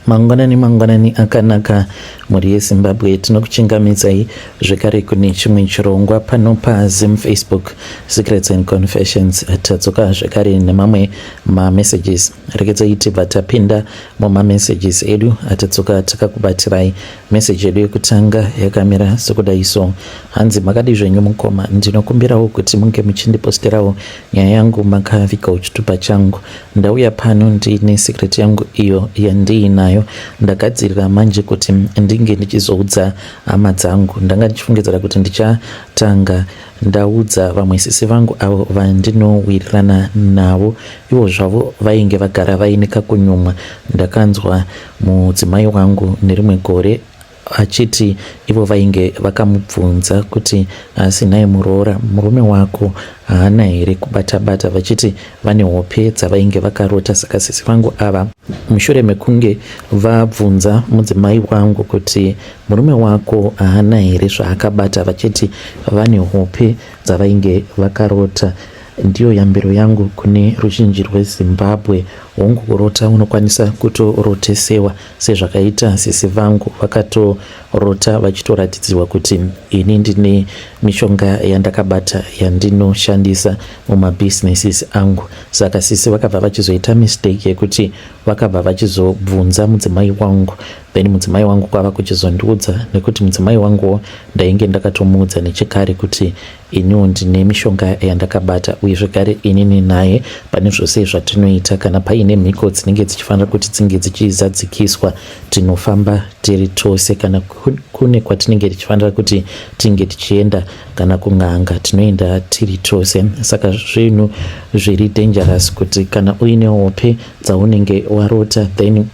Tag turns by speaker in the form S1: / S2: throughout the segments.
S1: Mangwanani mangwanani akanaka mhuri yeZimbabwe, tinokuchingamidzai zvekare kune chimwe chirongwa pano paZim Facebook Secrets and Confessions. Tadzoka zvekare nemamwe mamessages. Rekedzai tibva tapinda mumamessages edu atadzoka takakubatirai. Message yedu yekutanga yakamira sekudai so. Hanzi makadii zvenyu mukoma, ndinokumbirawo kuti munge muchindiposterawo nyaya yangu makavigawo chitupa changu. Ndauya pano ndiine secret yangu iyo yandiinayo. Ndagadzirira manje kuti ndinge ndichizoudza hama dzangu. Ndanga ndichifungidzira kuti ndichatanga ndaudza vamwe sisi vangu avo vandinowirirana navo. Ivo zvavo vainge vagara vaine kakunyumwa. Ndakanzwa mudzimai wangu nerimwe gore achiti ivo vainge vakamubvunza kuti asi nhai muroora murume wako haana here kubata bata vachiti vane hope dzavainge vakarota saka sisi vangu ava mushure mekunge vabvunza mudzimai wangu kuti murume wako haana here zvaakabata vachiti vane hope dzavainge vakarota ndiyo yambiro yangu kune ruzhinji rweZimbabwe hongu kurota unokwanisa kutorotesewa Sezvakaita sisi vangu vakatorota vachitoratidzirwa kuti ini ndine mishonga yandakabata yandinoshandisa mumabusinesses angu. Saka sisi vakabva vachizoita mistake yekuti vakabva vachizobvunza mudzimai wangu then mudzimai wangu kwava kuchizondiudza nekuti mudzimai wanguwo ndainge ndakatomuudza nechekare kuti Iniwo ndine mishonga yandakabata uye zvekare inini naye pane zvose zvatinoita kana paine mhiko dzinenge dzichifanira kuti dzinge dzichizadzikiswa tinofamba tiri tose kana kune kwatinenge tichifanira kuti tinge tichienda kana kun'anga tinoenda tiri tose saka zvinhu zviri dangerous kuti kana uine hope dzaunenge warota then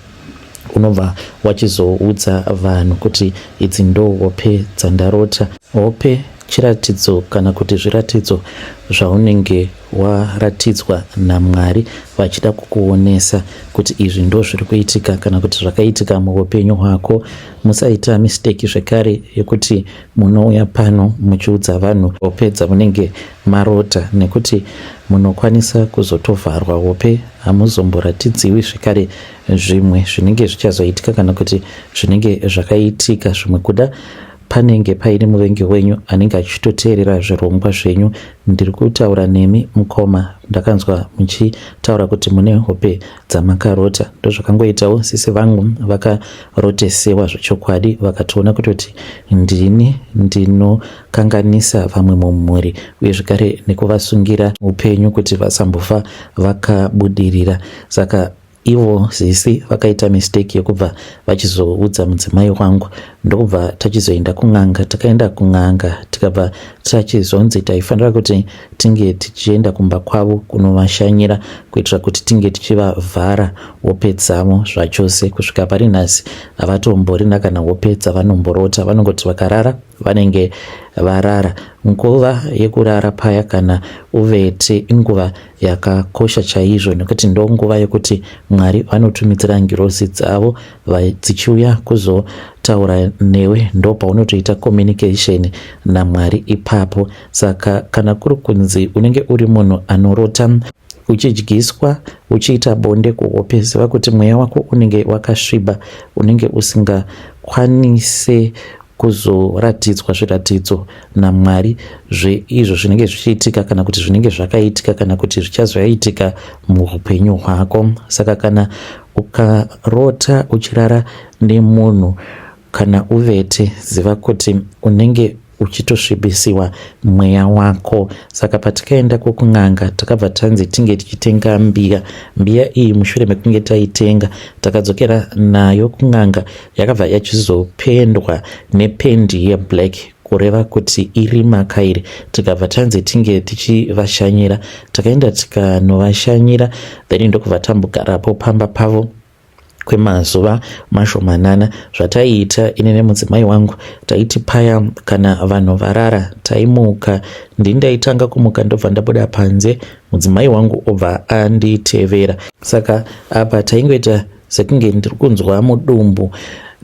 S1: unobva wachizoudza vanhu kuti idzi ndo hope dzandarota. Hope chiratidzo kana kuti zviratidzo zvaunenge waratidzwa naMwari vachida kukuonesa kuti izvi ndo zviri kuitika kana kuti zvakaitika muupenyu hwako. Musaita mistake zvekare yekuti munouya pano muchiudza vanhu hope dzamunenge marota nekuti munokwanisa kuzotovharwa hope hamuzomboratidziwi zvekare zvimwe zvinenge zvichazoitika kana kuti zvinenge zvakaitika zvimwe kuda panenge paine muvengi wenyu anenge achitoteerera zvirongwa zvenyu ndiri kutaura nemi mukoma ndakanzwa muchitaura kuti mune hope dzamakarota ndozvakangoitawo sisi vangu vakarotesewa zvechokwadi vakatoona kutoti ndini ndinokanganisa vamwe mumhuri uye zvekare nekuvasungira upenyu kuti vasambofa vakabudirira saka Ivo sisi vakaita mistake yekubva vachizoudza mudzimai wangu ndokubva tachizoenda kun'anga. Takaenda kun'anga tikabva tachizonzi taifanira kuti tinge tichienda kumba kwavo kunovashanyira kuitira kuti tinge tichivavhara hope dzavo zvachose. Kusvika pari nhasi havatomborina kana hope dzavanomborota, vanongoti vakarara vanenge varara. Nguva yekurara paya kana uvete inguva yakakosha chaizvo nekuti ndonguva yekuti Mwari vanotumidzira ngirozi dzavo dzichiuya kuzotaura newe, ndopaunotoita communication naMwari ipapo. Saka kana kuri kunzi unenge uri munhu anorota uchidyiswa uchiita bonde kuhope, ziva kuti mweya wako unenge wakasviba, unenge usingakwanise kuzoratidzwa zviratidzo naMwari zveizvo zvinenge zvichiitika kana kuti zvinenge zvakaitika kana kuti zvichazoitika muupenyu hwako. Saka kana ukarota uchirara nemunhu kana uvete, ziva kuti unenge uchitosvibisiwa mweya wako. Saka patikaenda kukun'anga takabva tanzi tinge tichitenga mbiya. Mbiya iyi mushure mekunge taitenga takadzokera nayo kun'anga yakabva yachizopendwa nependi yeblack kureva kuti irima kairi tikabva tanzi tinge tichivashanyira takaenda tikanovashanyira then ndokubva tambogarapo pamba pavo kwemazuva mashomanana zvataiita ini nemudzimai wangu taiti paya kana vanhu varara taimuka ndini ndaitanga kumuka ndobva ndabuda panze mudzimai wangu obva anditevera saka apa taingoita sekunge ndiri kunzwa mudumbu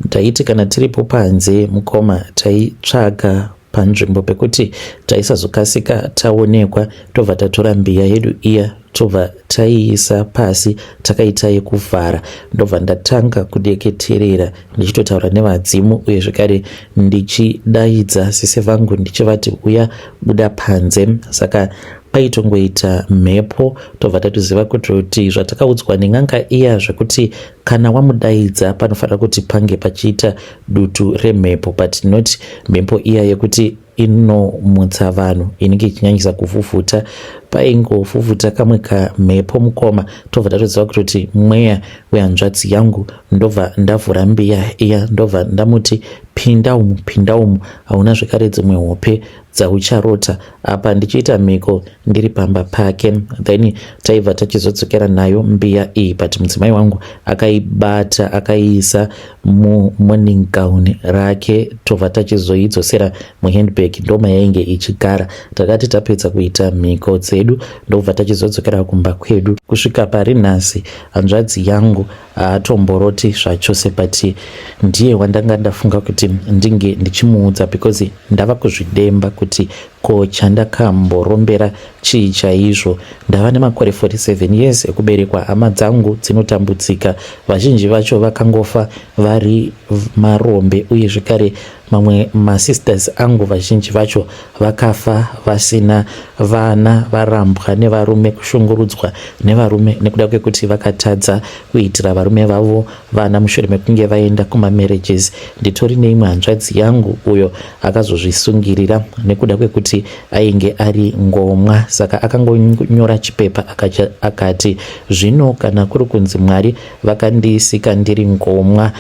S1: ndaiti kana tiripo panze mukoma taitsvaga panzvimbo pekuti taisazokasika taonekwa tobva tatora mbiya yedu iya tobva taiisa pasi takaita yekuvhara ndobva ndatanga kudeketerera ndichitotaura nevadzimu uye zvekare ndichidaidza sisi vangu ndichivati uya buda panze saka paitongoita mhepo tobva tatoziva kutoti zvatakaudzwa nen'anga iya zvekuti kana wamudaidza panofanira kuti pange pachiita dutu remhepo but not mhepo iya yekuti inomutsa vanhu inenge ichinyanyisa kuvhuvhuta paingovhuvhuta kamwe kamhepo mukoma tobva tatoziva kutoti mweya wehanzvadzi yangu ndobva ndavhura mbiya iya ndobva ndamuti pinda umu pinda umu hauna zvekare dzimwe hope dzaucharota apa ndichiita mhiko ndiri pamba pake then taibva tachizodzokera nayo mbiya iyi but mudzimai wangu akaibata akaiisa mumorning gown rake tobva tachizoidzosera muhandbag ndomayainge ichigara takati tapedza kuita mhiko dzedu ndobva tachizodzokera kumba kwedu kusvika pari nhasi hanzvadzi yangu haatomboroti zvachose but ndiye wandanga ndafunga kuti ndinge ndichimuudza because ndava kuzvidemba kuti ko chandakamborombera chii chaizvo ndava nemakore 47 years ekuberekwa hama dzangu dzinotambudzika vazhinji vacho vakangofa vari marombe uye zvekare mamwe masisters angu vazhinji vacho vakafa vasina vana varambwa nevarume kushungurudzwa nevarume nekuda kwekuti vakatadza kuitira varume vavo vana mushure mekunge vaenda kumamarriages nditori neimwe hanzvadzi yangu uyo akazozvisungirira nekuda kwekuti ainge ari ngomwa saka akangonyora chipepa akati zvino kana kuri kunzi mwari vakandisika ndiri ngomwa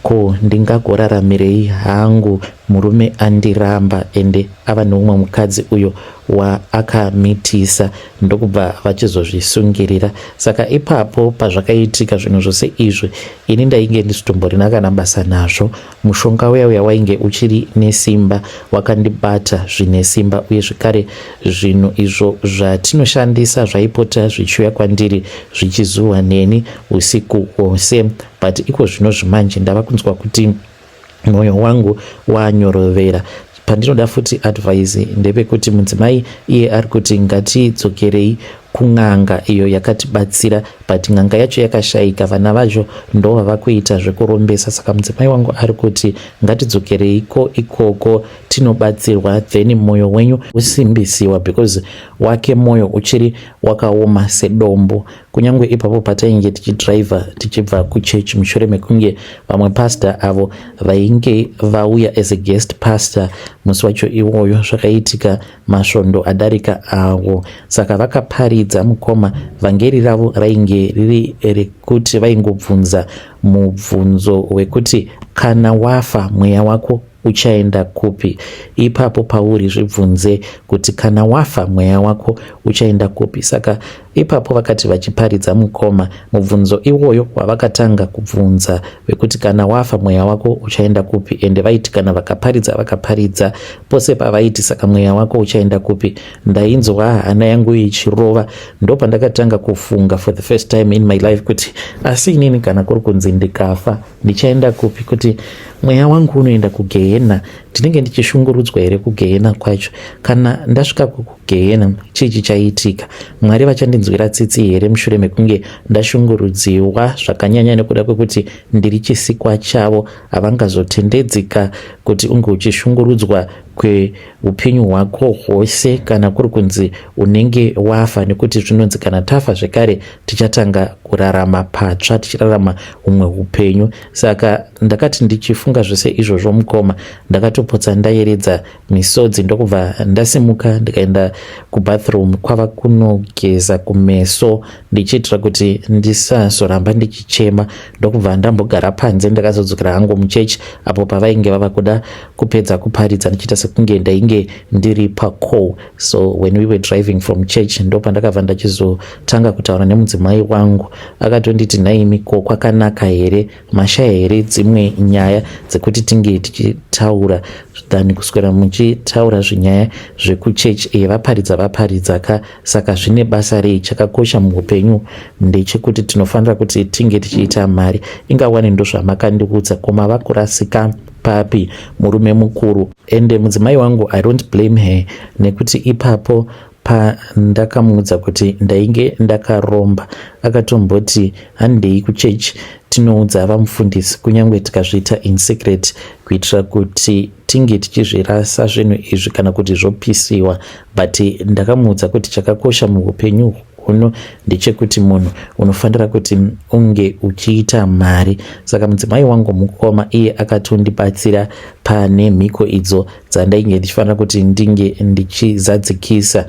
S1: Ko ndingagoraramirei hangu murume andiramba ende ava neumwe mukadzi uyo waakamitisa ndokubva vachizozvisungirira. Saka ipapo pazvakaitika zvinhu zvose izvi ini ndainge ndisitomborina kana basa nazvo. Mushonga uya uya wainge uchiri nesimba wakandibata zvine simba uye zvekare zvinhu izvo zvatinoshandisa zvaipota zvichiuya kwandiri zvichizuhwa neni usiku hwose. But iko zvino zvimanje ndava kunzwa kuti mwoyo wangu wanyorovera. Pandinoda futi advice ndepekuti mudzimai iye ari kuti ngatidzokerei kun'anga iyo yakatibatsira but n'anga yacho yakashaika vana vacho ndovava kuita zvekurombesa saka mudzimai wangu ari kuti ngatidzokereiko ikoko tinobatsirwa then mwoyo wenyu usimbisiwa because wake mwoyo uchiri wakaoma sedombo Kunyange ipapo patainge tichidriver tichibva kuchurch mushure mekunge vamwe pastor avo vainge vauya as a guest pastor musi wacho iwoyo zvakaitika masvondo adarika awo saka vakaparidza mukoma vhangeri ravo rainge riri rekuti vaingobvunza mubvunzo wekuti kana wafa mweya wako uchaenda kupi? Ipapo pauri zvibvunze kuti kana wafa mweya wako uchaenda kupi? Saka ipapo vakati vachiparidza mukoma mubvunzo iwoyo wavakatanga kubvunza wekuti kana wafa mweya wako uchaenda kupi? Ende vaiti kana vakaparidza vakaparidza pose pavaiti saka mweya wako uchaenda kupi? Ndainzwa hana yangu ichirova ndopandakatanga kufunga for the first time in my life kuti asi inini kana kuri kunzi ndikafa ndichaenda kupi kuti mweya wangu unoenda kugehena ndinenge ndichishungurudzwa here kugehena kwacho kana ndasvika kugehena chii chichaitika mwari vachandinzwira tsitsi here mushure mekunge ndashungurudziwa zvakanyanya nekuda kwekuti ndiri chisikwa chavo havangazotendedzika kuti unge uchishungurudzwa kweupenyu hwako hwose kana kuri kunzi unenge wafa nekuti zvinonzi kana tafa zvekare tichatanga kurarama patsva tichirarama humwe upenyu saka ndakati ndichifunga zvose izvozvo mukoma ndakatopotsa ndayeredza misodzi ndokubva ndasimuka ndikaenda kubathroom kwava kunogeza kumeso ndichiitira kuti ndisazoramba ndichichema ndokubva ndambogara panze ndakazodzokera hangu muchechi apo pavainge vava kuda kupedza kuparidza ndichiita sekunge ndainge ndiri pacall so when we were driving from church ndopandakabva ndachizotanga kutaura nemudzimai wangu akatonditi nhaimi ko kwakanaka here mashaya here dzimwe nyaya dzekuti tinge tichitaura Than kuswera muchitaura zvinyaya zvekuchechi, e vaparidza vaparidza ka, saka zvine basa rei? Chakakosha muupenyu ndechekuti tinofanira kuti tinge tichiita mari. Ingawani ndozvamakandiudza, ko mava kurasika papi, murume mukuru? Ende mudzimai wangu, I don't blame her, nekuti ipapo pandakamuudza kuti ndainge ndakaromba, akatomboti handei kuchechi tinoudza vamufundisi, kunyange tikazviita in secret, kuitira kuti tinge tichizvirasa zvinhu izvi kana kuti zvopisiwa. But ndakamuudza kuti chakakosha muupenyu huno ndechekuti munhu unofanira kuti unge uchiita mari. Saka mudzimai wangu, mukoma, iye akatondibatsira pane mhiko idzo dzandainge ndichifanira kuti ndinge ndichizadzikisa.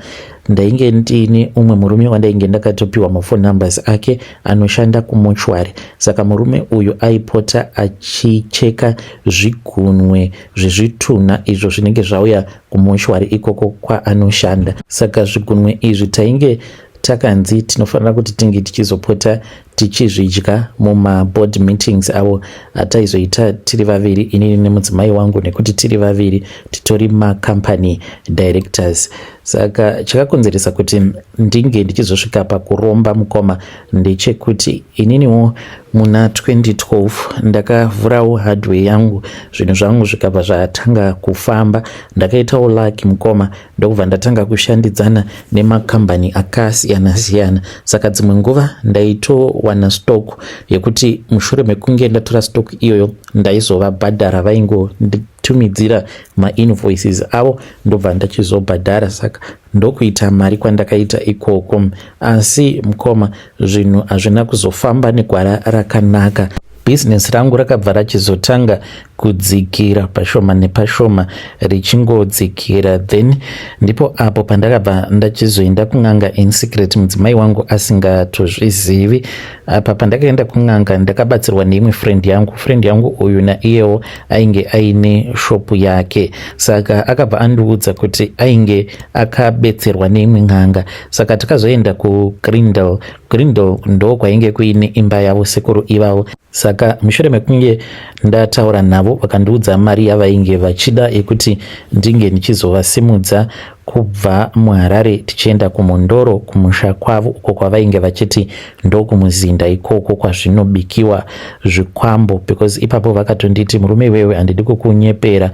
S1: Ndainge ndiine umwe murume wandainge ndakatopiwa maphone numbers ake, anoshanda kumochwari. Saka murume uyu aipota achicheka zvigunwe zvezvitunha izvo zvinenge zvauya kumochwari ikoko kwaanoshanda. Saka zvigunwe izvi tainge takanzi tinofanira kuti tinge tichizopota tichizvidya mumaboard meetings avo ataizoita tiri vaviri, inini nemudzimai wangu, nekuti tiri vaviri titori macompany directors. Saka chakakonzeresa kuti ndinge ndichizosvika pakuromba, mukoma, ndechekuti ininiwo muna 2012 ndakavhurawo hardware yangu, zvinhu zvangu zvikabva zvatanga kufamba. Ndakaitawo lucky, mukoma, ndokubva ndatanga kushandidzana nemakambani akasiyana siyana. Saka dzimwe nguva ndaitowana stock yekuti mushure mekunge ndatora stock iyoyo ndaizovabhadhara, vaingonditumidzira mainvoices avo, ndobva ndachizobhadhara. Saka ndokuita mari kwandakaita ikoko. Asi mukoma, zvinhu hazvina kuzofamba negwara rakanaka. Bhizinesi rangu rakabva rachizotanga kudzikira pashoma nepashoma, richingodzikira. Then ndipo apo pandakabva ndachizoenda kun'anga in secret, mudzimai wangu asingatozvizivi. Apa pandakaenda kun'anga ndakabatsirwa neimwe friend yangu. Friend yangu uyu naiyewo ainge aine shopu yake, saka akabva andiudza kuti ainge akabetserwa neimwe n'anga. Saka takazoenda kuGreendale. Greendale ndo kwainge kuine imba yavo sekuru ivavo. Saka mushure mekunge ndataura navo, vakandiudza mari yavainge vachida yekuti ndinge ndichizovasimudza kubva muHarare tichienda kuMondoro, kumusha kwavo uko kwavainge vachiti ndokumuzinda ikoko kwazvinobikiwa zvikwambo, because ipapo vakatonditi, "Murume iwewe, handidi kukunyepera,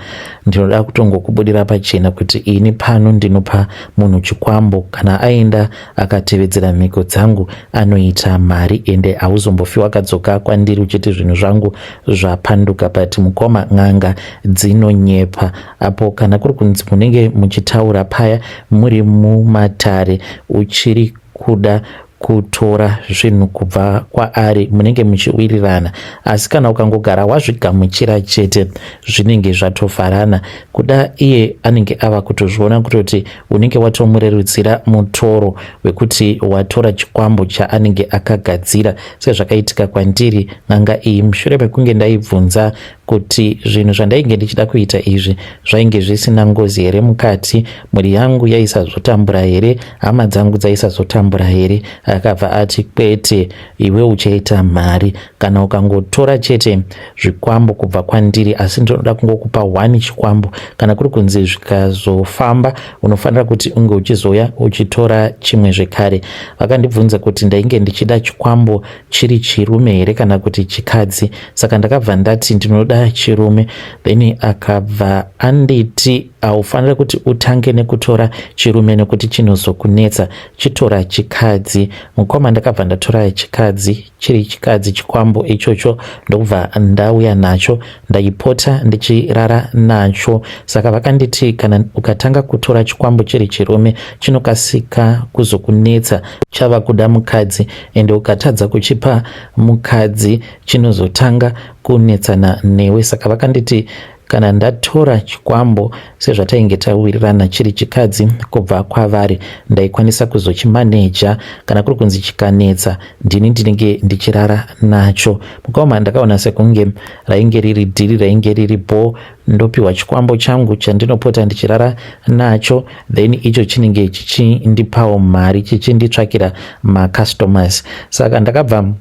S1: ndinoda kutongokubudira pachena kuti ini pano ndinopa munhu chikwambo, kana aenda akatevedzera mhiko dzangu anoita mari, ende hauzombofi wakadzoka kwandiri uchiti zvinhu zvangu zvapanduka." But mukoma, n'anga dzinonyepa. Apo kana kuri kunzi munenge muchitaura paya muri mumatare, uchiri kuda kutora zvinhu kubva kwaari, munenge muchiwirirana. Asi kana ukangogara wazvigamuchira chete, zvinenge zvatovharana. Kuda iye anenge ava kutozviona kutoti unenge watomurerutsira mutoro wekuti watora chikwambo chaanenge akagadzira, sezvakaitika kwandiri. N'anga iyi, mushure mekunge ndaibvunza kuti zvinhu zvandainge ndichida kuita izvi zvainge zvisina ngozi here mukati, mhuri yangu yaisazotambura here, hama dzangu dzaisazotambura here, akabva ati, "Kwete, iwe uchaita mari kana ukangotora chete zvikwambo kubva kwandiri, asi ndinoda kungokupa one chikwambo. Kana kuri kunzi zvikazofamba, unofanira kuti unge uchizouya uchitora chimwe zvekare." Vakandibvunza kuti ndainge ndichida chikwambo chiri chirume here kana kuti chikadzi. Saka ndakabva ndati ndinoda chirume. Then akabva anditi, "Haufaniri kuti utange nekutora chirume nekuti chinozokunetsa, chitora chikadzi." Mukoma, ndakabva ndatora chikadzi, chiri chikadzi chikwambo ichocho, ndokubva ndauya nacho, ndaipota ndichirara nacho. Saka vakanditi kana ukatanga kutora chikwambo chiri chirume, chinokasika kuzokunetsa chava kuda mukadzi, ende ukatadza kuchipa mukadzi chinozotanga kunetsana newe. Saka vakanditi kana ndatora chikwambo sezvatainge tawirirana, chiri chikadzi kubva kwavari, ndaikwanisa kuzochimaneja. Kana kuri kunzi chikanetsa, ndini ndinenge ndichirara nacho. Mukoma, ndakaona sekunge rainge riri deal rainge riri bo. Ndopiwa chikwambo changu chandinopota ndichirara nacho, then icho chinenge chichindipawo mari, chichinditsvakira macustomers. Saka ndakabva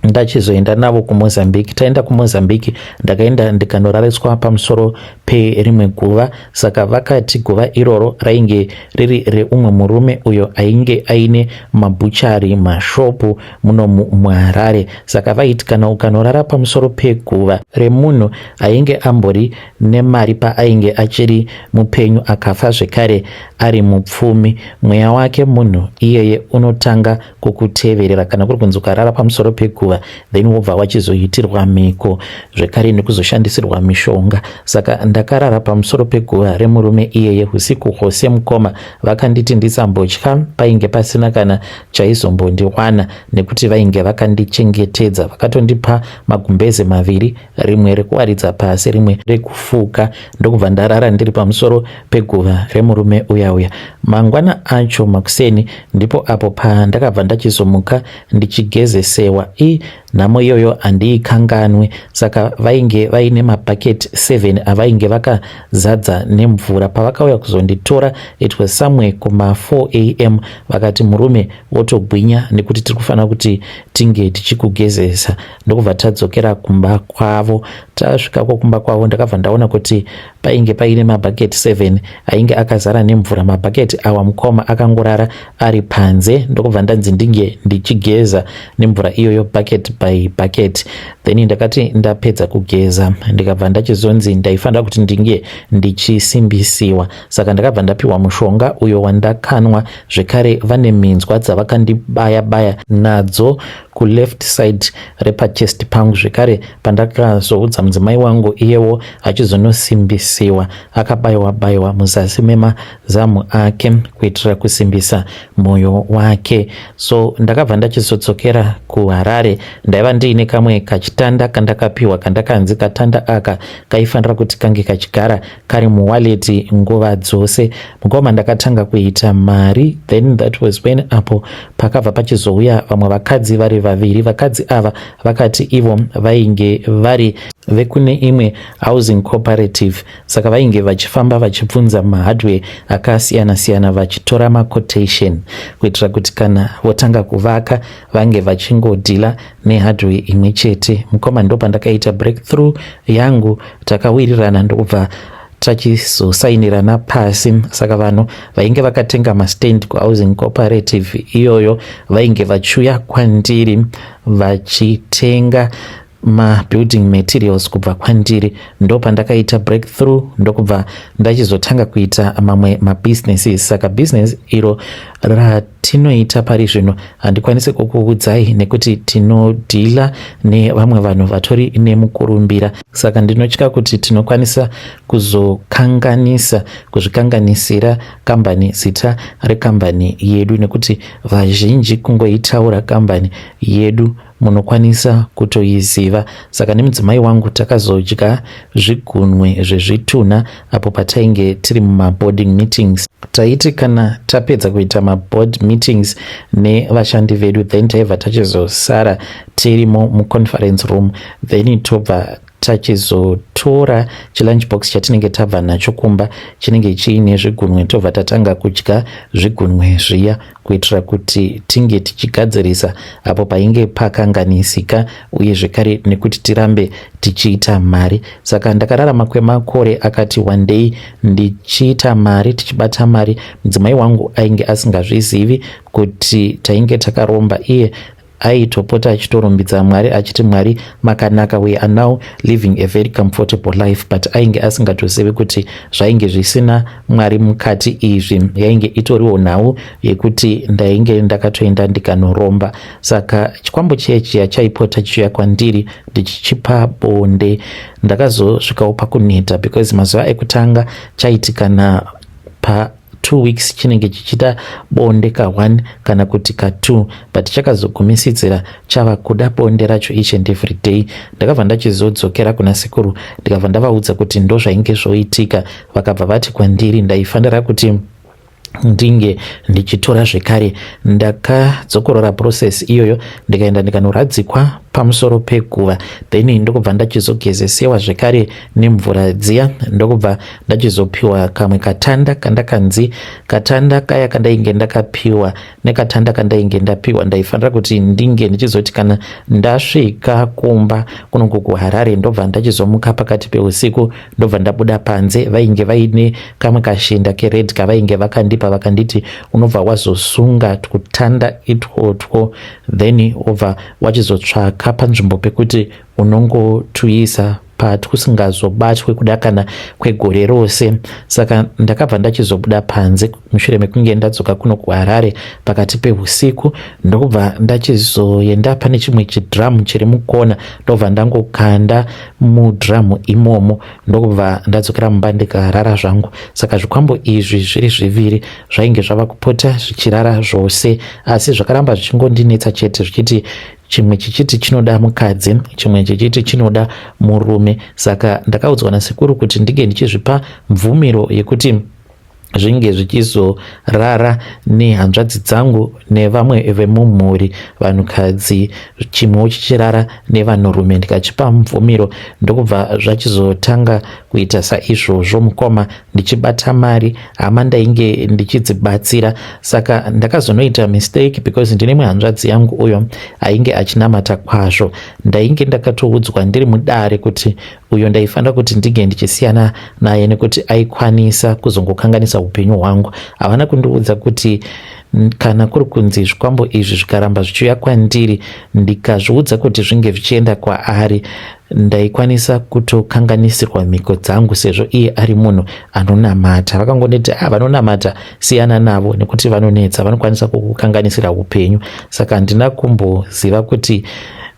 S1: Ndachizoenda navo kuMozambique. Taenda kuMozambique, ndakaenda ndikanorariswa pamusoro perimwe guva. Saka vakati guva iroro rainge riri reumwe murume uyo ainge aine mabhuchari, mashopu muno muHarare. Saka vaiti kana ukanorara pamusoro peguva remunhu ainge ambori nemari paainge achiri mupenyu, akafa zvekare ari mupfumi, mweya wake munhu iyeye unotanga kukuteverera. Kana kuri kunzi ukarara pamusoro peguva, then wobva wachizoitirwa mhiko zvekare nekuzoshandisirwa mishonga. Saka ndakarara pamusoro peguva remurume iyeye usiku hwose, mukoma. Vakanditi ndisambotya, painge pasina kana chaizombondiwana nekuti vainge vakandichengetedza. Vakatondipa magumbeze maviri, rimwe rekuwaridza pasi, rimwe rekufuka, ndokubva ndarara ndiri pamusoro peguva remurume uya uya. Mangwana acho makuseni ndipo apo pandakabva ndachizomuka ndichigezesewa. I nhamo iyoyo handiikanganwe. Saka vainge vaine mabhaketi 7 avainge vakazadza nemvura. Pavakauya kuzonditora, it was somewhere kuma 4 a.m., vakati, "Murume, wotogwinya nekuti tiri kufanira kuti tinge tichikugezesa." Ndokubva tadzokera kumba kwavo. Tasvikako kumba kwavo, ndakabva ndaona kuti painge paine mabhaketi 7 ainge akazara nemvura. Mabhaketi awa, mukoma, akangorara ari panze. Ndokubva ndanzi ndinge ndichigeza nemvura iyoyo, bucket by bucket. Then ndakati ndapedza kugeza, ndikabva ndachizonzi ndaifanira kuti ndinge ndichisimbisiwa. Saka ndakabva ndapiwa mushonga uyo wandakanwa. Zvekare vane minzwa dzavakandibaya baya nadzo kuleft side repachest pangu. Zvekare pandakazoudza mudzimai wangu, iyewo achizonosimbisiwa, akabayiwa bayiwa muzasi memazamu ake kuitira kusimbisa mwoyo wake. So ndakabva ndachizodzokera kuHarare. Ndaiva ndiine kamwe kachitanda kandakapiwa, kandakanzi katanda aka kaifanira kuti kange kachigara kari muwallet nguva dzose. Mukoma, ndakatanga kuita mari. Then that was when apo pakabva pachizouya vamwe vakadzi vari vaviri. Vakadzi ava vakati ivo vainge vari vekune imwe housing cooperative. Saka vainge vachifamba vachibvunza mahardware akasiyana-siyana, vachitora maquotation kuitira kuti kana votanga kuvaka vange vachingodhila nehardware imwe chete. Mukoma, ndo pandakaita breakthrough yangu. Takawirirana, ndokubva tachizosainirana pasi. Saka vanhu vainge vakatenga mastand kuhousing cooperative iyoyo vainge vachiuya kwandiri vachitenga mabuilding materials kubva kwandiri. Ndo pandakaita breakthrough, ndokubva ndachizotanga kuita mamwe mabusinesses. Saka business iro ratinoita pari zvino handikwanisi kukuudzai nekuti tinodhila nevamwe vanhu vatori nemukurumbira. Saka ndinotya kuti tinokwanisa kuzokanganisa, kuzvikanganisira kambani, zita rekambani yedu, nekuti vazhinji kungoitaura kambani yedu munokwanisa kutoiziva. Saka nemudzimai wangu takazodya zvigunwe zvezvitunha apo patainge tiri mumaboarding meetings. Taiti kana tapedza kuita maboard meetings nevashandi vedu, then taibva tachizosara tirimo muconference room, then tobva tachizotora chilunch box chatinenge tabva nacho kumba chinenge chiine zvigunwe, tobva tatanga kudya zvigunwe zviya kuitira kuti tinge tichigadzirisa apo painge pakanganisika, uye zvekare nekuti tirambe tichiita mari. Saka ndakararama kwemakore akati one day ndichiita mari, tichibata mari. Mudzimai wangu ainge asingazvizivi kuti tainge takaromba. Iye aitopota achitorumbidza Mwari achiti, "Mwari makanaka, we are now living a very comfortable life," but ainge asingatozivi kuti zvainge zvisina Mwari mukati izvi. Yainge itoriwo nhau yekuti ndainge ndakatoenda ndikanoromba. Saka chikwambo chiya chiya chaipota chiuya kwandiri ndichichipa bonde. Ndakazosvikawo pakuneta because mazuva ekutanga chaiti kana pa 2 weeks chinenge chichida bonde ka1 kana kuti ka2, but chakazogumisidzira chava kuda bonde racho each and every day. Ndakabva ndachizodzokera kuna sekuru, ndikabva ndavaudza kuti ndo zvainge zvoitika. Vakabva vati kwandiri ndaifanira kuti ndinge ndichitora zvekare. Ndakadzokorora process iyoyo, ndikaenda ndikanoradzikwa. pamusoro peguva. Then ndokubva ndachizogezesewa zvekare nemvura dziya, ndokubva ndachizopiwa kamwe katanda kandakanzi katanda kaya kandainge ndakapiwa nekatanda kandainge ndapiwa ndaifanira kuti ndinge ndichizoti kana ndasvika kumba kunoku kuHarare, ndobva ndachizomuka pakati peusiku, ndobva ndabuda panze. Vainge vaine kamwe kashinda kered kavainge vakandipa, vakanditi unobva wazosunga twutanda itwotwo, then wobva wachizotsvaka panzvimbo pekuti unongotuisa patwusingazobatwe kuda kana kwegore rose. Saka ndakabva ndachizobuda panze mushure mekunge ndadzoka kuno kuHarare pakati peusiku, ndokubva ndachizoenda pane chimwe chidhiramu chiri mukona, ndobva ndangokanda mudhiramu imomo, ndokubva ndadzokera mumba ndikarara zvangu. Saka zvikwambo izvi zviri zviviri zvainge zvava kupota zvichirara zvose, asi zvakaramba zvichingondinetsa chete, zvichiti chimwe chichiti chinoda mukadzi, chimwe chichiti chinoda murume. Saka ndakaudzwa nasekuru kuti ndinge ndichizvipa mvumiro yekuti zvinge zvichizorara nehanzvadzi dzangu nevamwe vemumhuri vanhukadzi, chimwewo chichirara nevanhurume. Ndikachipa mvumiro, ndokubva zvachizotanga kuita saizvozvo mukoma, ndichibata mari hama ndainge ndichidzibatsira. Saka ndakazonoita mistake because ndine imwe hanzvadzi yangu uyo ainge achinamata kwazvo. Ndainge ndakatoudzwa ndiri mudare kuti uyo ndaifanira kuti ndinge ndichisiyana naye nekuti aikwanisa kuzongokanganisa upenyu hwangu. Havana kundiudza kuti kana kuri kunzi zvikwambo izvi zvikaramba zvichiuya kwandiri, ndikazviudza kuti zvinge zvichienda kwaari, ndaikwanisa kutokanganisirwa mhiko dzangu sezvo iye ari munhu anonamata. Vakangonditi, ah, vanonamata siyana navo nekuti vanonetsa, vanokwanisa kukukanganisira upenyu. Saka handina kumboziva kuti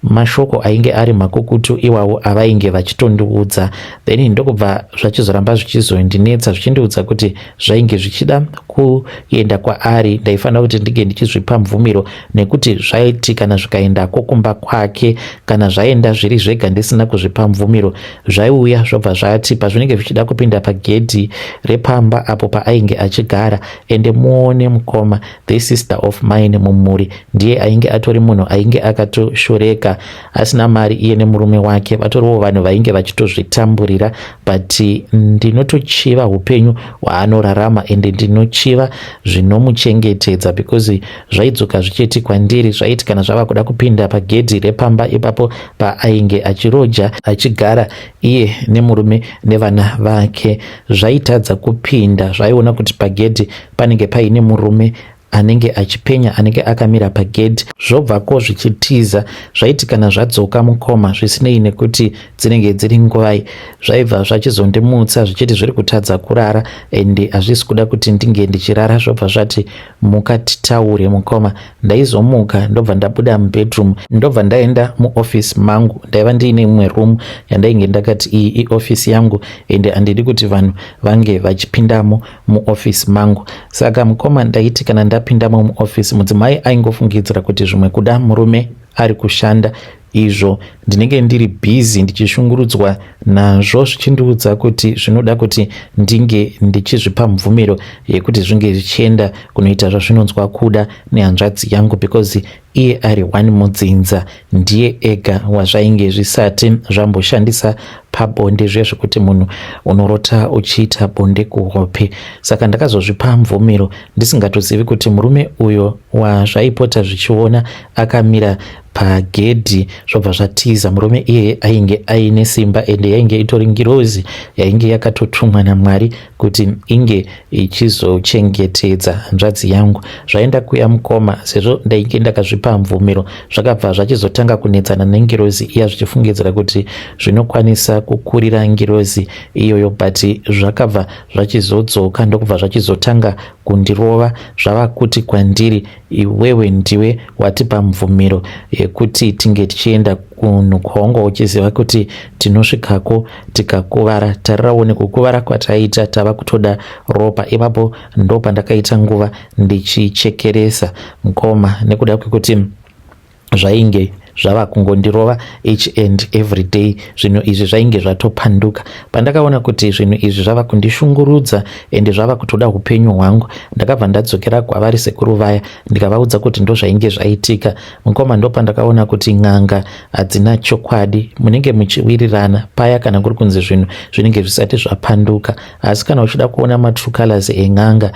S1: mashoko ainge ari makukutu iwawo avainge vachitondiudza. Then ndokubva zvachizoramba zvichizondinetsa, zvichindiudza kuti zvainge zvichida kuenda kwaari, ndaifanira kuti ndinge ndichizvipa mvumiro nekuti zvaiti kana zvikaendako kumba kwake, kana zvaenda zviri zvega ndisina kuzvipa mvumiro, zvaiuya zvobva zvati pazvinenge zvichida kupinda pagedhi repamba apo paainge achigara. Ende muone mukoma, the sister of mine mumhuri ndiye ainge atori munhu ainge akatoshoreka, asina mari. Iye nemurume wake vatoriwo vanhu vainge vachitozvitamburira, but ndinotochiva upenyu hwaanorarama ende ndinochiva zvinomuchengetedza because zvaidzoka zvichiti kwandiri, zvaiti kana zvava kuda kupinda pagedhi repamba ipapo paainge achiroja, achigara iye nemurume nevana vake, zvaitadza kupinda. Zvaiona kuti pagedhi panenge paine murume anenge achipenya, anenge akamira pagedhi, zvobvako zvichitiza. Zvaiti kana zvadzoka mukoma, zvisinei nekuti dzinenge dziri nguvai, zvaibva zvachizondimutsa zvichiti zviri kutadza kurara ende hazvisi kuda kuti ndinge ndichirara. Zvobva zvati, "Muka titaure." Mukoma, ndaizomuka, ndobva ndabuda mubedroom, ndobva ndaenda muoffice mangu. Ndaiva ndiine imwe room yandainge ndakati iyi iofisi yangu ende handidi kuti vanhu vange vachipindamo muofisi mangu. Saka mukoma, ndaiti kana ndapindamo muofisi, mudzimai aingofungidzira kuti zvimwe kuda murume ari kushanda, izvo ndinenge ndiri bhizi ndichishungurudzwa nazvo, zvichindiudza kuti zvinoda kuti ndinge ndichizvipa mvumiro yekuti zvinge zvichienda kunoita zvazvinonzwa kuda nehanzvadzi yangu, because iye ari one mudzinza, ndiye ega wazvainge zvisati zvamboshandisa pabonde, zviya zvekuti munhu unorota uchiita bonde kuhope. Saka ndakazozvipa mvumiro ndisingatozivi kuti murume uyo wazvaipota zvichiona akamira pagedhi zvobva zvatiza, murume iyeye ainge aine simba ende yainge itori ngirozi yainge yakatotumwa naMwari kuti inge ichizochengetedza hanzvadzi yangu. Zvaenda kuya mukoma, sezvo ndainge ndakazvipa mvumiro, zvakabva zvachizotanga kunetsana nengirozi iya, zvichifungidzira kuti zvinokwanisa kukurira ngirozi iyoyo, but zvakabva zvachizodzoka, ndokubva zvachizotanga kundirova, zvava kuti kwandiri, "Iwewe ndiwe watipa mvumiro yekuti tinge tichienda kunhu kwaunga uchiziva kuti tinosvikako tikakuvara. Tarirawo nekukuvara kwataita, tava kutoda ropa." Ipapo ndo pandakaita nguva ndichichekeresa mukoma nekuda kwekuti zvainge zvava kungondirova each and every day. Zvinhu izvi zvainge zvatopanduka. Pandakaona kuti zvinhu izvi zvava kundishungurudza ende zvava kutoda upenyu hwangu, ndakabva ndadzokera kwavari sekuru vaya, ndikavaudza kuti ndozvainge zvaitika. Mukoma, ndopandakaona kuti n'anga hadzina chokwadi. Munenge muchiwirirana paya kana kuri kunzi zvinhu zvinenge zvisati zvapanduka, asi kana uchida kuona matrue colors en'anga,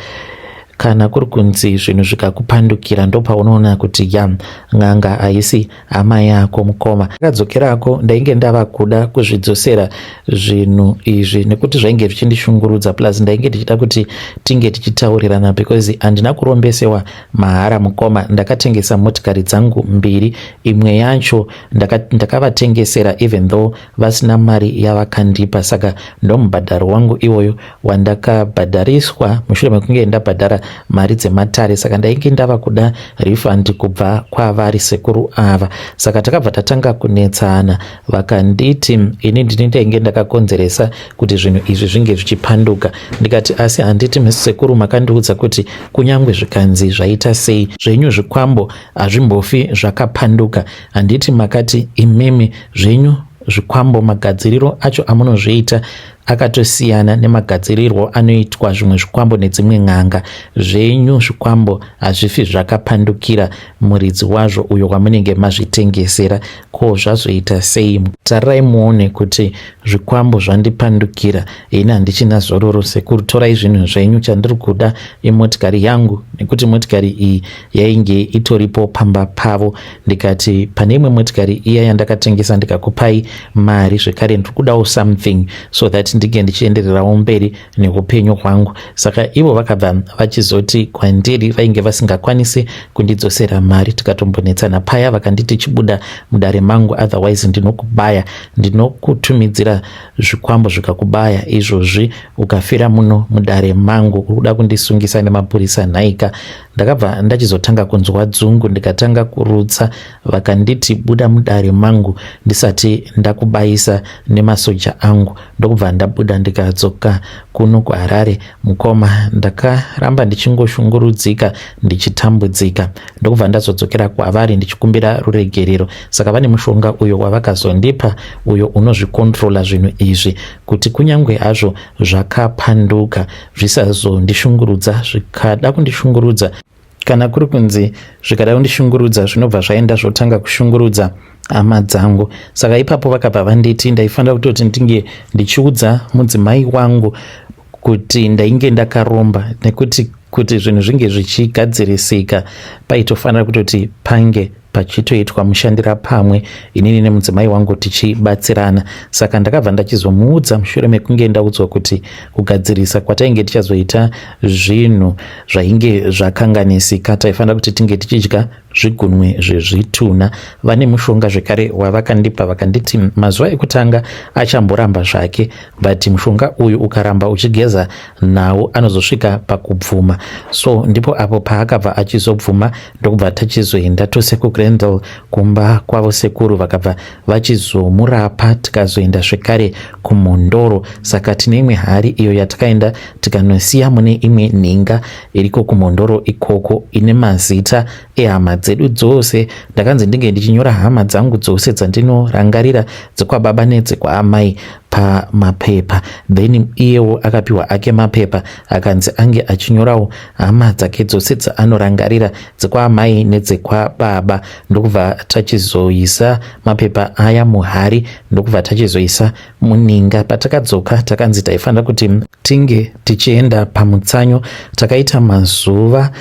S1: kana kuri kunzi zvinhu zvikakupandukira, ndopaunoona kuti ya, n'anga haisi hama yako. Mukoma, akadzokerako, ndainge ndava kuda kuzvidzosera zvinhu izvi nekuti zvainge zvichindishungurudza, plus ndainge ndichida kuti tinge tichitaurirana because handina kurombesewa mahara. Mukoma, ndakatengesa motikari dzangu mbiri. Imwe yacho ndakavatengesera even though vasina mari yavakandipa, saka ndomubhadharo wangu iwoyo wandakabhadhariswa mushure mekunge ndabhadhara mari dzematare. Saka ndainge ndava kuda refund kubva kwavari sekuru ava. Saka takabva tatanga kunetsana. Vakanditi ini ndini ndainge ndakakonzeresa kuti zvinhu izvi zvinge zvichipanduka. Ndikati, "Asi handiti sekuru makandiudza kuti kunyange zvikanzi zvaita sei, zvenyu zvikwambo hazvimbofi zvakapanduka? Handiti makati imimi zvenyu zvikwambo magadziriro acho amunozviita akatosiyana nemagadzirirwo anoitwa zvimwe zvikwambo nedzimwe n'anga? Zvenyu zvikwambo hazvifi zvakapandukira muridzi wazvo uyo wamunenge mazvitengesera. Ko zvazoita sei? Tarirai muone kuti zvikwambo zvandipandukira. Ini handichina zororo. Sekuru, torai zvinhu zvenyu. Chandiri kuda imotikari yangu," nekuti motikari iyi yainge itoripo pamba pavo. Ndikati, "Pane imwe motikari iya yandakatengesa ndikakupai mari zvekare, ndiri kudawo something so that ndinge ndichiendererawo mberi neupenyu hwangu." Saka ivo vakabva vachizoti kwandiri vainge vasingakwanisi kundidzosera mari. Tikatombonetsana paya. Vakanditi, "Chibuda mudare mangu, otherwise ndinokubaya, ndinokutumidzira zvikwambo zvikakubaya izvozvi ukafira muno mudare mangu. Uri kuda kundisungisa nemapurisa nhaika?" Ndakabva ndachizotanga kunzwa dzungu, ndikatanga kurutsa. Vakanditi, "Buda mudare mangu ndisati ndakubayisa nemasoja angu." Ndokubva ndabuda, ndikadzoka kuno kuHarare. Mukoma, ndakaramba ndichingoshungurudzika, ndichitambudzika. Ndokubva ndazodzokera kwavari ndichikumbira ruregerero. Saka vane mushonga uyo wavakazondipa, uyo unozvikontrola zvinhu izvi kuti kunyange hazvo zvakapanduka zvisazondishungurudza. Zvikada kundishungurudza, kana kuri kunzi zvikada kundishungurudza, zvinobva zvaenda zvotanga kushungurudza hama dzangu. Saka ipapo vakabva vanditi ndaifanira kutoti ndinge ndichiudza mudzimai wangu kuti ndainge ndakaromba, nekuti kuti zvinhu zvinge zvichigadzirisika paitofanira kutoti pange pachitoitwa mushandira pamwe, inini nemudzimai wangu tichibatsirana. Saka ndakabva ndachizomuudza mushure mekunge ndaudzwa kuti kugadzirisa kwatainge tichazoita zvinhu zvainge zvakanganisika, taifanira kuti tinge tichidya zvigunwe zvezvitunha. Vane mushonga zvekare wavakandipa. Vakanditi mazuva ekutanga achamboramba zvake, but mushonga uyu ukaramba uchigeza nawo anozosvika pakubvuma. So ndipo apo paakabva achizobvuma, ndokubva tachizoenda tose kuGlendale kumba kwavo sekuru. Vakabva vachizomurapa, tikazoenda zvekare kuMhondoro. Saka tine imwe hari iyo yatakaenda tikanosiya mune imwe nhinga iriko kuMhondoro ikoko, ine mazita ehama dzedu dzose. Ndakanzi ndinge ndichinyora hama dzangu dzose dzandinorangarira, dzekwababa nedzekwaamai, pamapepa. Then iyewo akapiwa ake mapepa, akanzi ange achinyorawo hama dzake dzose dzaanorangarira, dzekwaamai nedzekwababa. Ndokubva tachizoisa mapepa aya muhari, ndokubva tachizoisa muninga. Patakadzoka, takanzi taifanira kuti tinge tichienda pamutsanyo. Takaita mazuva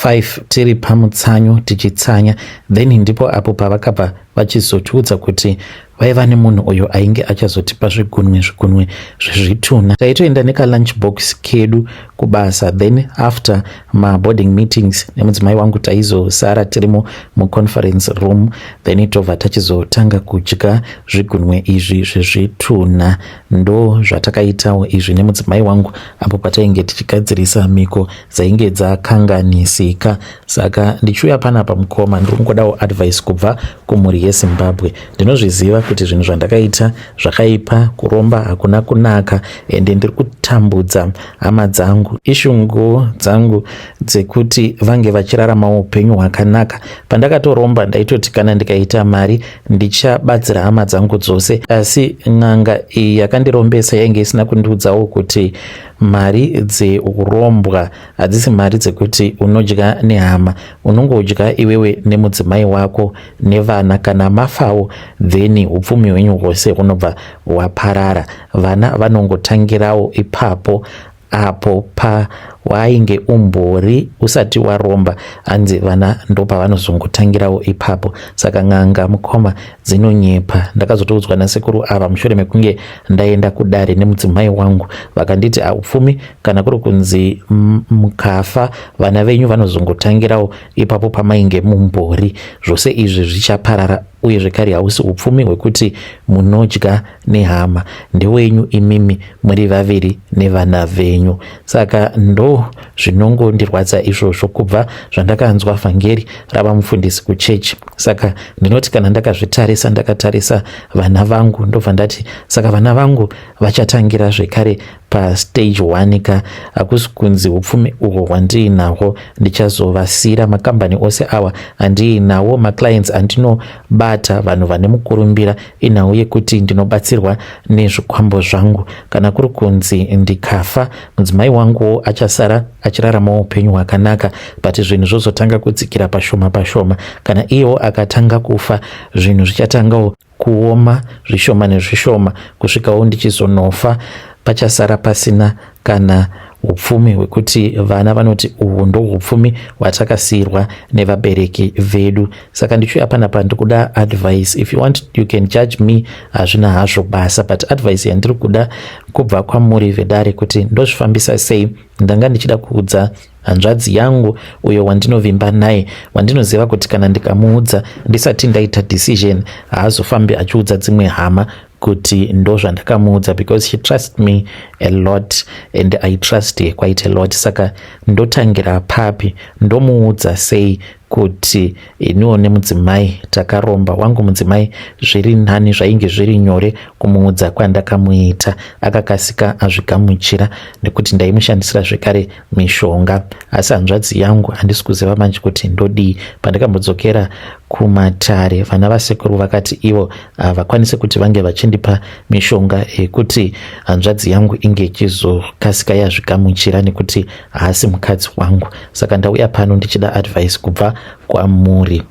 S1: 5 tiri pamutsanyo tichitsanya. Then ndipo apo pavakabva vachizotiudza kuti vaiva nemunhu uyo ainge achazotipa zvigunwe zvezvitunha. Taitoenda nekalunch box kedu kubasa, then after maboarding meetings nemudzimai wangu taizosara tirimo muconference room, then tobva tachizotanga kudya zvigunwe izvi zvezvitunha. Ndo zvatakaitawo izvi nemudzimai wangu apo patainge tichigadzirisa mhiko dzainge dzakanganisika. Saka ndichiuya panapa, mukoma, ndiri kungodawo advice kubva kumhuri yeZimbabwe. Ndinozviziva kuti Kuti zvinhu zvandakaita zvakaipa, kuromba hakuna kunaka, ende ndiri kutambudza hama dzangu. Ishungu dzangu dzekuti vange vachiraramawo upenyu hwakanaka. Pandakatoromba ndaitoti kana ndikaita mari ndichabatsira hama dzangu dzose, asi n'anga iyi yakandirombesa yainge isina kundiudzawo kuti mari dzeurombwa hadzisi mari dzekuti unodya nehama, unongodya iwewe nemudzimai wako nevana. Kana mafawo, then upfumi hwenyu hwose hunobva hwaparara. Vana vanongotangirawo ipapo apo pawainge umbori usati waromba. Hanzi vana ndopavanozongotangirawo ipapo. Saka n'anga, mukoma, dzinonyepa. Ndakazotoudzwa nasekuru ava mushure mekunge ndaenda kudare nemudzimai wangu, vakanditi upfumi kana kuri kunzi mukafa vana venyu vanozongotangirawo ipapo pamainge mumbori, zvose izvi zvichaparara. Uye zvekare hausi upfumi hwekuti munodya nehama, ndewenyu imimi muri vaviri nevana venyu. Saka ndo zvinongondirwadza izvozvo kubva zvandakanzwa vhangeri rava mufundisi kuchechi. Saka ndinoti kana ndakazvitarisa, ndakatarisa vana vangu, ndobva ndati saka vana vangu vachatangira zvekare pastage 1 ka. Hakusi kunzi upfumi uhwo hwandiinahwo ndichazovasiyira. Makambani ose awa andiinawo, maclients andinobata, vanhu vane mukurumbira, inhau yekuti ndinobatsirwa nezvikwambo zvangu. Kana kuri kunzi ndikafa, mudzimai wanguwo achasara achiraramawo upenyu hwakanaka, but zvinhu zvozotanga kudzikira pashoma pashoma. Kana iyewo akatanga kufa, zvinhu zvichatangawo kuoma zvishoma nezvishoma kusvikawo ndichizonofa, pachasara pasina kana upfumi hwekuti vana vanoti uhwu ndo upfumi hwatakasiyirwa nevabereki vedu. Saka ndichiuya panapa ndikuda advice. If you want, you can judge me, hazvina hazvo basa, but advice yandiri kuda kubva kwamuri vedare kuti ndozvifambisa sei. Ndanga ndichida kuudza hanzvadzi yangu, uyo wandinovimba naye, wandinoziva kuti kana ndikamuudza ndisati ndaita decision haazofambi achiudza dzimwe hama kuti ndo zvandakamuudza, because she trust me a lot and I trust her quite a lot. Saka ndotangira papi? Ndomuudza sei kuti iniwo nemudzimai takaromba? Wangu mudzimai zviri nani, zvainge zviri nyore kumuudza kwandakamuita, akakasika azvigamuchira nekuti ndaimushandisira zvekare mishonga. Asi hanzvadzi yangu handisi kuziva manje kuti ndodii. Pandakambodzokera kumatare, vana vasekuru vakati ivo havakwanisi kuti vange vachindipa mishonga yekuti hanzvadzi yangu inge ichizokasika yazvigamuchira nekuti haasi mukadzi wangu. Saka ndauya pano ndichida advice kubva kwamuri,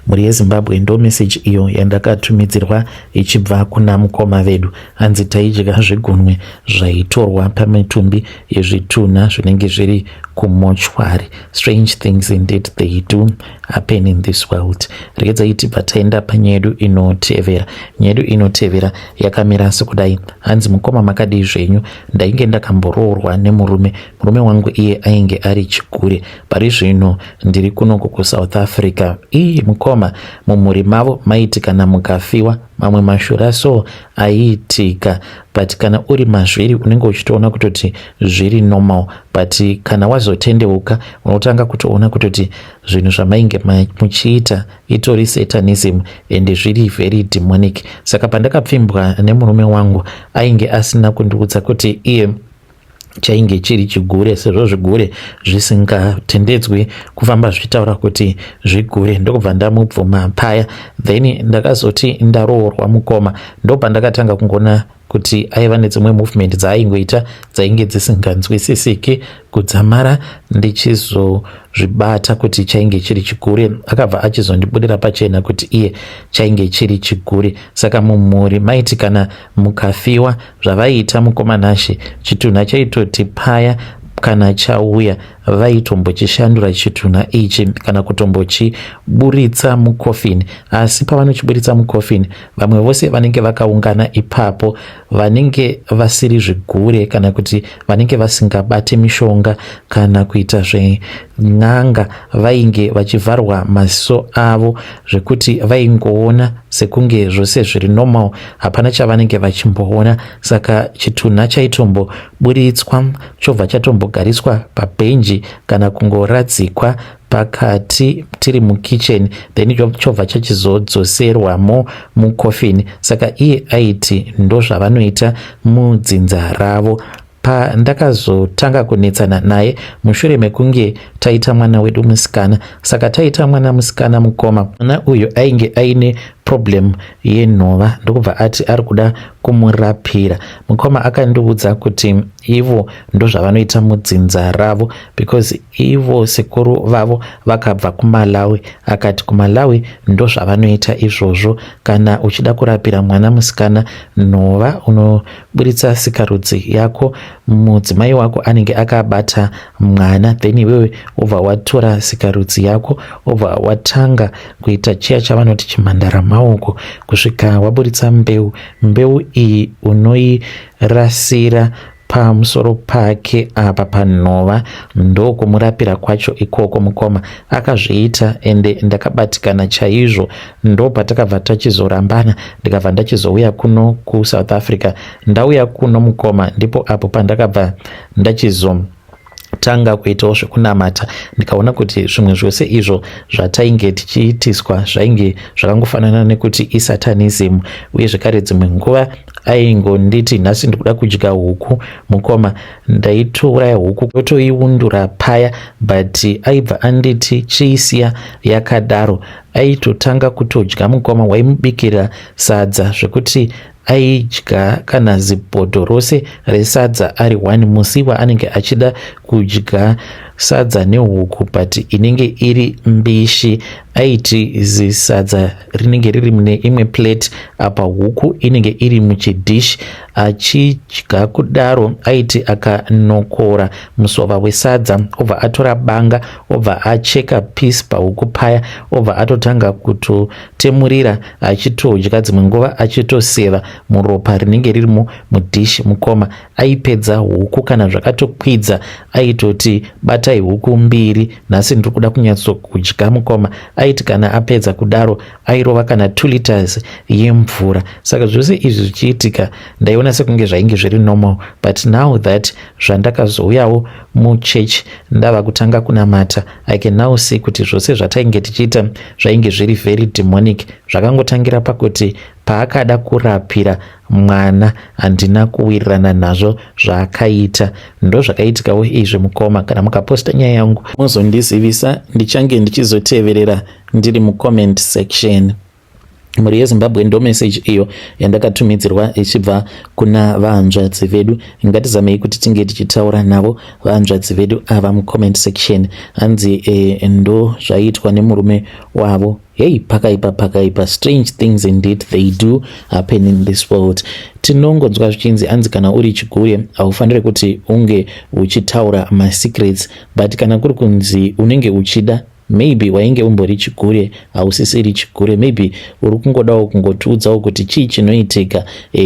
S1: mhuri yeZimbabwe. Ndo meseji iyo yandakatumidzirwa ichibva kuna mukoma vedu. Hanzi taidya zvigunwe zvaitorwa pamitumbi yezvitunha zvinenge zviri kumochwari. Strange things indeed, they do happen in this world. Regedzai tibva taenda panyaya yedu inotevera. Nyaya yedu inotevera yakamira sekudai. Hanzi, "Mukoma, makadii zvenyu? Ndainge ndakamboroorwa nemurume. Murume wangu iye ainge ari chigure. Pari zvino ndiri kunoko kuSouth Africa." Ii mukoma, mumhuri mavo maiti kana mukafiwa, mamwe mashura so aiitika, but kana uri mazviri unenge uchitoona kutoti zviri normal, but kana wazotendeuka unotanga kutoona kutoti zvinhu zvamainge muchiita itori satanism and zviri very demonic. Saka pandakapfimbwa nemurume wangu, ainge asina kundiudza kuti iye chainge chiri chigure, sezvo zvigure zvisingatendedzwi kufamba zvichitaura kuti zvigure. Ndokubva ndamubvuma paya. Then ndakazoti ndaroorwa, mukoma, ndopandakatanga kungoona kuti aiva nedzimwe movement dzaaingoita dzainge dzisinganzwisisiki, kudzamara ndichizozvibata kuti chainge chiri chigure. Akabva achizondibudira pachena kuti iye chainge chiri chigure. Saka mumhuri maiti kana mukafiwa, zvavaiita, mukoma Nashe, chitunha chaitoti paya kana chauya vaitombochishandura chitunha ichi kana kutombochiburitsa mukofini. Asi pavanochiburitsa mukofini, vamwe vose vanenge vakaungana ipapo, vanenge vasiri zvigure kana kuti vanenge vasingabati mishonga kana kuita zven'anga, vainge vachivharwa maziso avo zvekuti vaingoona sekunge zvose zviri normal, hapana chavanenge vachimboona. Saka chitunha chaitomboburitswa, chobva chatombogariswa pabhenji. Aiti kana kungoradzikwa pakati tiri mukitchen, then chobva chachizodzoserwamo mucoffin. Saka iye aiti ndozvavanoita mudzinza ravo. Pandakazotanga kunetsana naye mushure mekunge taita mwana wedu musikana. Saka taita mwana musikana, mukoma, mwana uyu ainge aine problem yenhova, ndokubva ati ari kuda kumurapira. Mukoma, akandiudza kuti ivo ndozvavanoita mudzinza ravo because ivo sekuru vavo vakabva kuMalawi. Akati kuMalawi ndozvavanoita izvozvo. Kana uchida kurapira mwana musikana nhova, unoburitsa sikarudzi yako, mudzimai wako anenge akabata mwana, then iwewe wobva watora sikarudzi yako, wobva watanga kuita chiya chavanoti chimhandara maoko kusvika waburitsa mbeu. Mbeu iyi unoirasira pamusoro pake apa panhova, ndokumurapira kwacho ikoko. Mukoma, akazviita ende ndakabatikana chaizvo. Ndo patakabva tachizorambana, ndikabva ndachizouya kuno kuSouth Africa. Ndauya kuno, mukoma, ndipo apo pandakabva ndachizo tanga kuitawo zvekunamata, ndikaona kuti zvimwe zvose izvo zvatainge tichiitiswa zvainge zvakangofanana nekuti isatanism. Uye zvekare dzimwe nguva aingonditi, "Nhasi ndikuda kudya huku." Mukoma, ndaitouraya huku, otoiundura paya, but aibva anditi, "Chiisiya yakadaro." Aitotanga kutodya. Mukoma, waimubikira sadza zvekuti aidya kana zibhodho rose resadza ari one musi waanenge achida kudya sadza nehuku, but inenge iri mbishi. Aiti zisadza rinenge riri mune imwe plate, apa huku inenge iri muchidhishi. Achidya kudaro, aiti akanokora musova wesadza, obva atora banga, obva acheka piece pahuku paya, obva atotanga kutotemurira achitodya, dzimwe nguva achitoseva muropa rinenge ririmo mudhishi. Mukoma, aipedza huku. Kana zvakatokwidza, aitoti, "Batai huku mbiri, nhasi ndiri kuda kunyatsokudya." Mukoma, aiti kana apedza kudaro, airova kana 2 liters yemvura. Saka zvose izvi zvichiitika, ndaiona sekunge zvainge zviri normal, but now that zvandakazouyawo muchechi, ndava kutanga kunamata, I can now see kuti zvose zvatainge tichiita zvainge zviri very demonic. Zvakangotangira pakuti paakada kurapira mwana, handina kuwirirana nazvo zvaakaita. Ndo zvakaitikawo izvi. Mukoma, kana mukaposta nyaya yangu, muzondizivisa, ndichange ndichizoteverera ndiri mucomment section. Mhuri yeZimbabwe, ndo message iyo yandakatumidzirwa ichibva kuna vahanzvadzi vedu. Ngatizamei kuti tinge tichitaura navo vahanzvadzi vedu ava mucomment section. Hanzi ndo zvaiitwa nemurume wavo. Hei, pakaipa, pakaipa. Strange things indeed, they do happen in this world. Tinongonzwa zvichinzi anzi kana uri chigure haufaniri kuti unge uchitaura masecrets, but kana kuri kunzi unenge uchida, maybe wainge umbori chigure, hausisiri chigure, maybe uri kungodawo kungotiudzawo kuti chii chinoitika,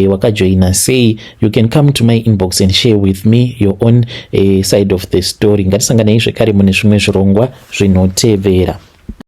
S1: wakajoina sei, you can come to my inbox and share with me your own side of the story. Ngatisanganei zvekare mune zvimwe zvirongwa zvinotevera.